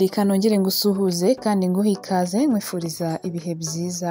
Reka nongere ngusuhuze kandi nguhe ikaze, nkwifuriza ibihe byiza,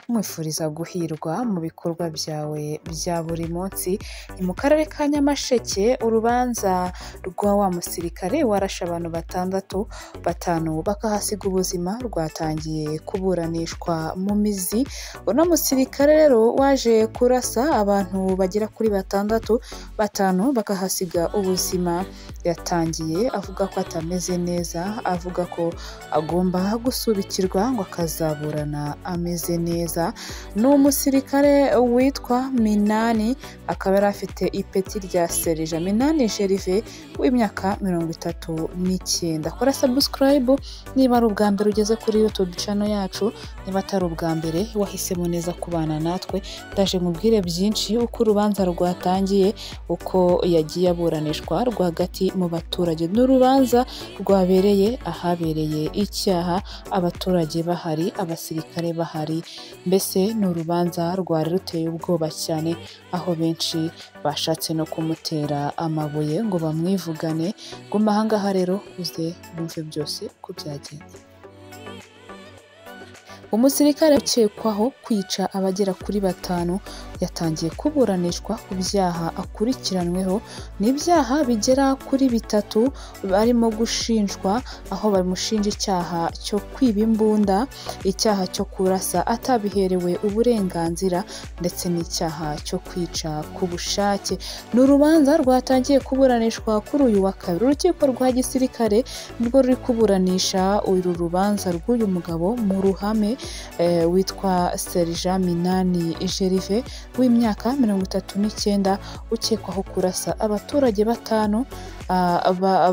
nkwifuriza guhirwa mu bikorwa byawe bya buri munsi. Ni mu karere ka Nyamasheke, urubanza rwa wa musirikare warashe abantu batandatu, batanu bakahasiga ubuzima, rwatangiye kuburanishwa mu mizi. Uno musirikare rero waje kurasa abantu bagera kuri batandatu, batanu bakahasiga ubuzima, yatangiye avuga ko atameze neza, avuga ko agomba gusubikirwa ngo akazaburana ameze neza. Ni umusirikare witwa Minani, akaba yari afite ipeti rya Serija Minani Gervais w'imyaka 39. Kora subscribe niba ari ubwa mbere ugeze kuri YouTube channel yacu, niba atari ubwa mbere wahisemo neza kubana natwe, ndaje nkubwire byinshi uko urubanza rwatangiye, uko yagiye aburanishwa rwagati mu baturage. Ni urubanza rwabereye ahabereye icyaha, abaturage bahari, abasirikare bahari, mbese ni urubanza rwari ruteye ubwoba cyane, aho benshi bashatse no kumutera amabuye ngo bamwivugane. Guma aha ngaha rero uze wumve byose uko byagenze. Umusirikare ukekwaho kwica abagera kuri batanu yatangiye kuburanishwa ku byaha akurikiranweho. Ni ibyaha bigera kuri bitatu barimo gushinjwa, aho bamushinja icyaha cyo kwiba imbunda, icyaha cyo kurasa atabiherewe uburenganzira, ndetse n'icyaha cyo kwica ku bushake. Ni urubanza rwatangiye kuburanishwa kuri uyu wa kabiri. Urukiko rwa gisirikare nirwo ruri kuburanisha uru rubanza rw'uyu mugabo mu ruhame, witwa Serija Minani Gervais w'imyaka 39, ukekwaho kurasa abaturage batanu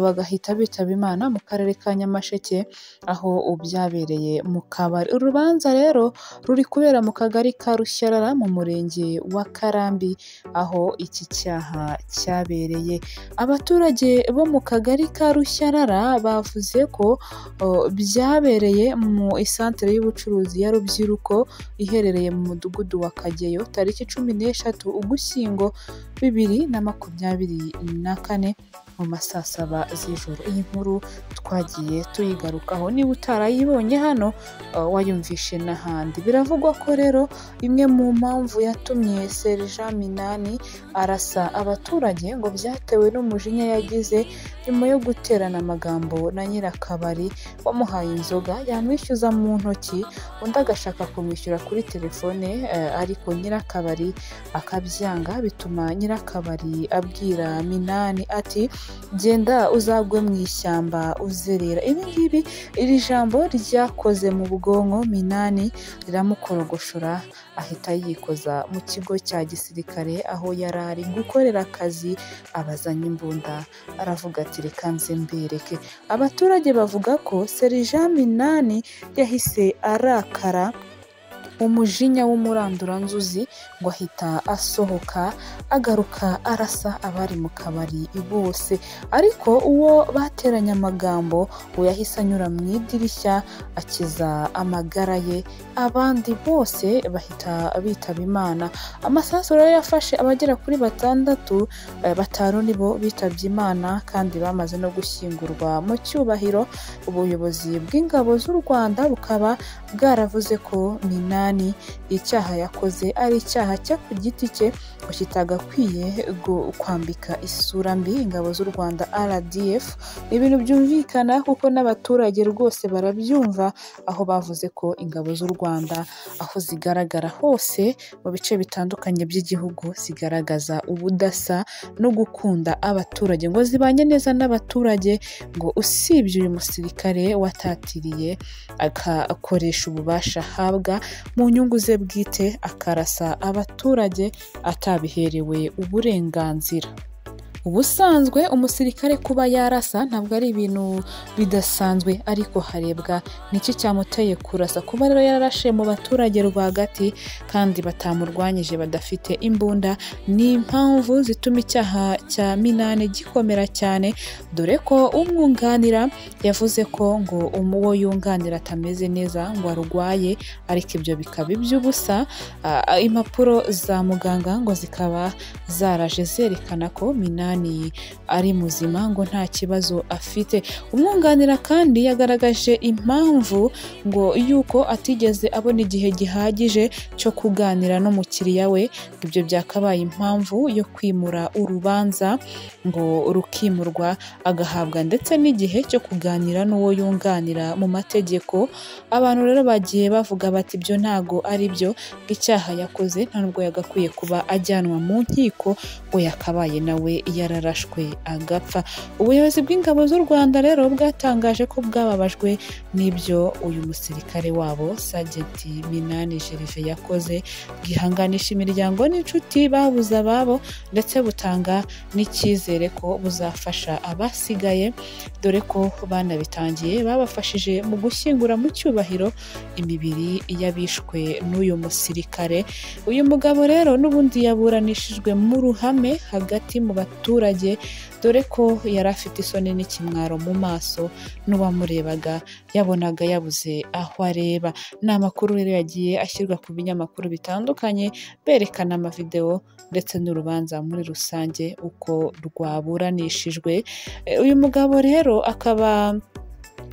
bagahita bitaba Imana mu karere ka Nyamasheke, aho byabereye mu kabari. Urubanza rero ruri kubera mu kagari ka Rushyarara mu murenge wa Karambi, aho iki cyaha cyabereye. Abaturage bo mu kagari ka Rushyarara bavuze ko byabereye mu isantere y'ubucuruzi ya Rubyiruko iherereye mu mudugudu wa Kageyo, tariki 13 Ugushyingo 2024 mu ma saa saba z'ijoro. Iyi nkuru twagiye tuyigarukaho, niba utarayibonye hano wayumvishe n'ahandi. Biravugwa ko rero imwe mu mpamvu yatumye Serija Minani arasa abaturage ngo byatewe n'umujinya yagize nyuma yo guterana amagambo na nyirakabari wamuhaye inzoga, yamwishyuza mu ntoki, undi agashaka kumwishyura kuri telefone, ariko nyirakabari akabyanga, bituma nyirakabari abwira Minani ati genda uzagwe mu ishyamba uzerera. Ibi ngibi, iri jambo ryakoze mu bwonko Minani riramukorogoshora, ahita yikoza mu kigo cya gisirikare aho yari ari gukorera akazi, abazanye imbunda, aravuga ati reka nze mbereke. Abaturage bavuga ko Serija Minani yahise arakara umujinya w'umuranduranzuzi, ngo ahita asohoka agaruka arasa abari mu kabari bose, ariko uwo bateranye amagambo ngo yahise anyura mu idirishya akiza amagara ye, abandi bose bahita bitaba Imana. Amasasu rero yafashe abagera kuri batandatu, batanu nibo bitabye Imana kandi bamaze no gushyingurwa mu cyubahiro. Ubuyobozi bw'ingabo z'u Rwanda bukaba bwaravuze ko Minani icyaha yakoze ari icyaha cye ku giti cye, ngo kitagakwiye kwambika isura mbi ingabo z'u Rwanda RDF. Ni ibintu byumvikana kuko n'abaturage rwose barabyumva, aho bavuze ko ingabo z'u Rwanda aho zigaragara hose mu bice bitandukanye by'igihugu zigaragaza ubudasa no gukunda abaturage, ngo zibanye neza n'abaturage, ngo usibye uyu musirikare watatiriye akakoresha ububasha ahabwa mu nyungu ze bwite, akarasa abaturage atabiherewe uburenganzira. Ubusanzwe umusirikare kuba yarasa ntabwo ari ibintu bidasanzwe, ariko harebwa niki cyamuteye kurasa. Kuba rero yararashe mu baturage rwagati kandi batamurwanyije, badafite imbunda, ni impamvu zituma icyaha cya Minani gikomera cyane, dore ko umwunganira yavuze ko ngo uwo yunganira atameze neza, ngo arwaye, ariko ibyo bikaba iby'ubusa. Impapuro za muganga ngo zikaba zaraje zerekana ko Minani Minani ari muzima, ngo nta kibazo afite. Umwunganira kandi yagaragaje impamvu ngo yuko atigeze abona igihe gihagije cyo kuganira n'umukiriya we, ibyo byakabaye impamvu yo kwimura urubanza ngo rukimurwa, agahabwa ndetse n'igihe cyo kuganira n'uwo yunganira mu mategeko. Abantu rero bagiye bavuga bati ibyo ntago ari byo, icyaha yakoze nta nubwo yagakwiye kuba ajyanwa mu nkiko, ngo yakabaye nawe yararashwe agapfa. Ubuyobozi bw'ingabo z'u Rwanda rero bwatangaje ko bwababajwe n'ibyo uyu musirikare wabo Sergeant Minani Gervais yakoze, bwihanganisha imiryango n'inshuti babuze ababo, ndetse butanga n'icyizere ko buzafasha abasigaye, dore ko banabitangiye babafashije mu gushyingura mu cyubahiro imibiri y'abishwe n'uyu musirikare. Uyu mugabo rero n'ubundi yaburanishijwe mu ruhame hagati mu baturage, dore ko yari afite isoni n'ikimwaro mu maso, n'uwamurebaga yabonaga yabuze aho areba. Ni amakuru rero yagiye ashyirwa ku binyamakuru bitandukanye, berekana amavideo ndetse n'urubanza muri rusange uko rwaburanishijwe. Uyu mugabo rero akaba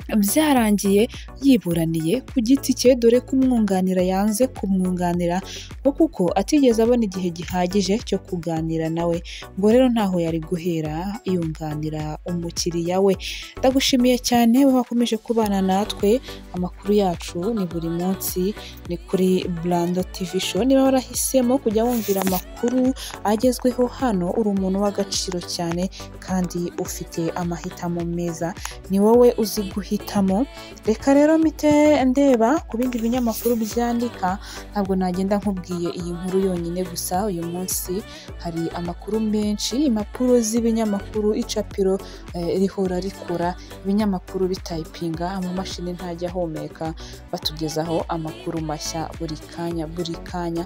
byarangiye yiburaniye ku giti cye, dore ko umwunganira yanze kumwunganira ngo kuko atigeze abona igihe gihagije cyo kuganira nawe, ngo rero ntaho yari guhera yunganira umukiriya we. Ndagushimiye cyane wowe wakomeje kubana natwe, amakuru yacu ni buri munsi ni kuri Brando TV Show. Niba warahisemo kujya wumvira amakuru agezweho hano, uri umuntu w'agaciro cyane kandi ufite amahitamo meza, ni wowe uzi guhitamo. Reka rero mpite ndeba ku bindi binyamakuru byandika, ntabwo nagenda nkubwiye iyi nkuru yonyine gusa. Uyu munsi hari amakuru menshi, impapuro z'ibinyamakuru, icapiro rihora rikora, ibinyamakuru bitayipinga, amamashini ntajya ahumeka, batugezaho amakuru mashya buri kanya buri kanya.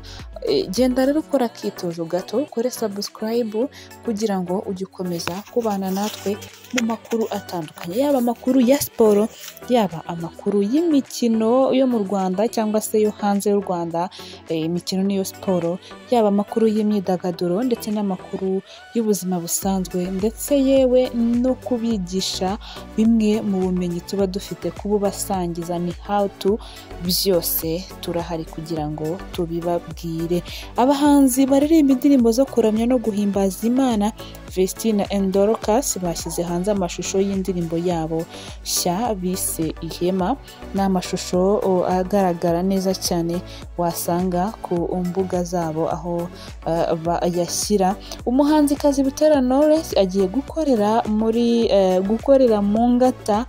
Genda rero ukora akitozo gato, ukore subscribe kugira ngo ujye ukomeza kubana natwe mu makuru atandukanye, yaba amakuru ya siporo, yaba amakuru y'imikino yo mu Rwanda cyangwa se yo hanze y'u Rwanda, imikino niyo siporo, yaba amakuru y'imyidagaduro ndetse n'amakuru y'ubuzima busanzwe, ndetse yewe no kubigisha bimwe mu bumenyi tuba dufite kububasangiza, ni how to, byose turahari kugira ngo tubibabwire. Abahanzi baririmba indirimbo zo kuramya no guhimbaza Imana, Vestine and Dorcas, bashyize hanze amashusho y'indirimbo yabo nshya bise Ihema. Ni amashusho agaragara neza cyane wasanga ku mbuga zabo aho bayashyira. Umuhanzikazi Butera Knowless agiye gukorera mu ngata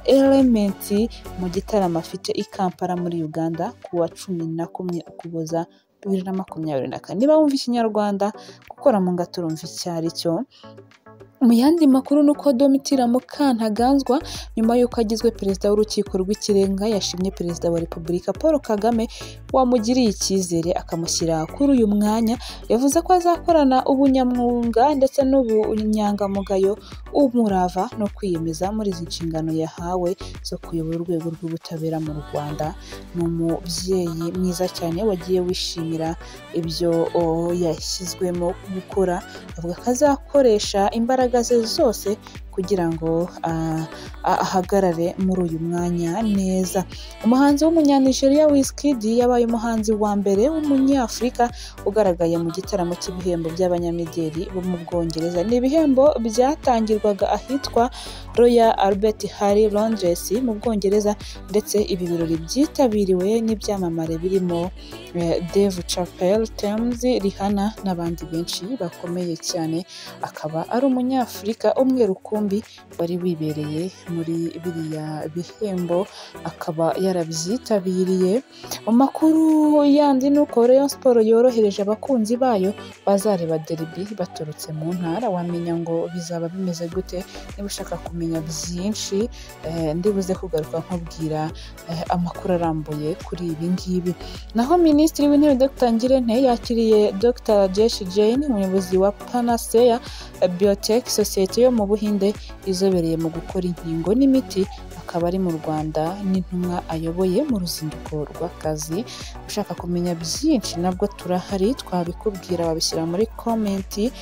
Element mu gitaramo afite i Kampala muri Uganda ku wa 11 Ukuboza 2024. Niba wumva Ikinyarwanda, gukora mu ngata urumva icyo ari cyo. Mu yandi makuru ni uko Domitira Mukantaganzwa nyuma y'uko agizwe perezida w'urukiko rw'ikirenga yashimye perezida wa Repubulika Paul Kagame wamugiriye icyizere akamushyira kuri uyu mwanya. Yavuze ko azakorana ubunyamwuga ndetse n'ubunyangamugayo, umurava no kwiyemeza muri izi nshingano yahawe zo kuyobora urwego rw'ubutabera mu Rwanda. Ni umubyeyi mwiza cyane wagiye wishimira ibyo yashyizwemo gukora, avuga ko azakoresha imbaraga ze zose kugira ngo ahagarare muri uyu mwanya neza. Umuhanzi w'umunyanigeriya Wizkid yabaye umuhanzi wa mbere w'umunyafurika ugaragaye mu gitaramo cy'ibihembo by'abanyamideli bo mu Bwongereza. Ni ibihembo byatangirwaga ahitwa Royal Albert Hall Londres mu Bwongereza, ndetse ibi birori byitabiriwe n'ibyamamare birimo Dave Chappelle, Tems, Rihanna n'abandi benshi bakomeye cyane. Akaba ari umunyafurika umwe rukumbi wari wibereye muri biriya bihembo, akaba yarabyitabiriye. Mu makuru yandi ni uko Rayon Sports yorohereje abakunzi bayo bazareba derby baturutse mu ntara. Wamenya ngo bizaba bimeze gute? Niba ushaka kumenya byinshi, ndibuze kugaruka nkubwira amakuru arambuye kuri ibi ngibi. Naho Minisitiri w'Intebe Dr Ngirente yakiriye Dr Rajesh Jain, umuyobozi wa Panacea Biotech, sosiyete yo mu Buhinde Buhinde izobereye mu gukora inkingo n'imiti, akaba ari mu Rwanda n'intumwa ayoboye mu ruzinduko rw'akazi. Ushaka kumenya byinshi nabwo turahari twabikubwira, wabishyira muri komenti.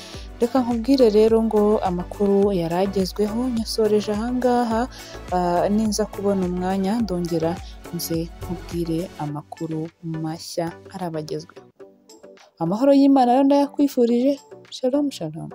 Reka nkubwire rero ngo amakuru yari agezweho nyasoreje ahangaha, ninza kubona umwanya ndongera nze nkubwire amakuru mashya arabagezweho. Amahoro y'Imana rero ndayakwifurije, shalom shalom.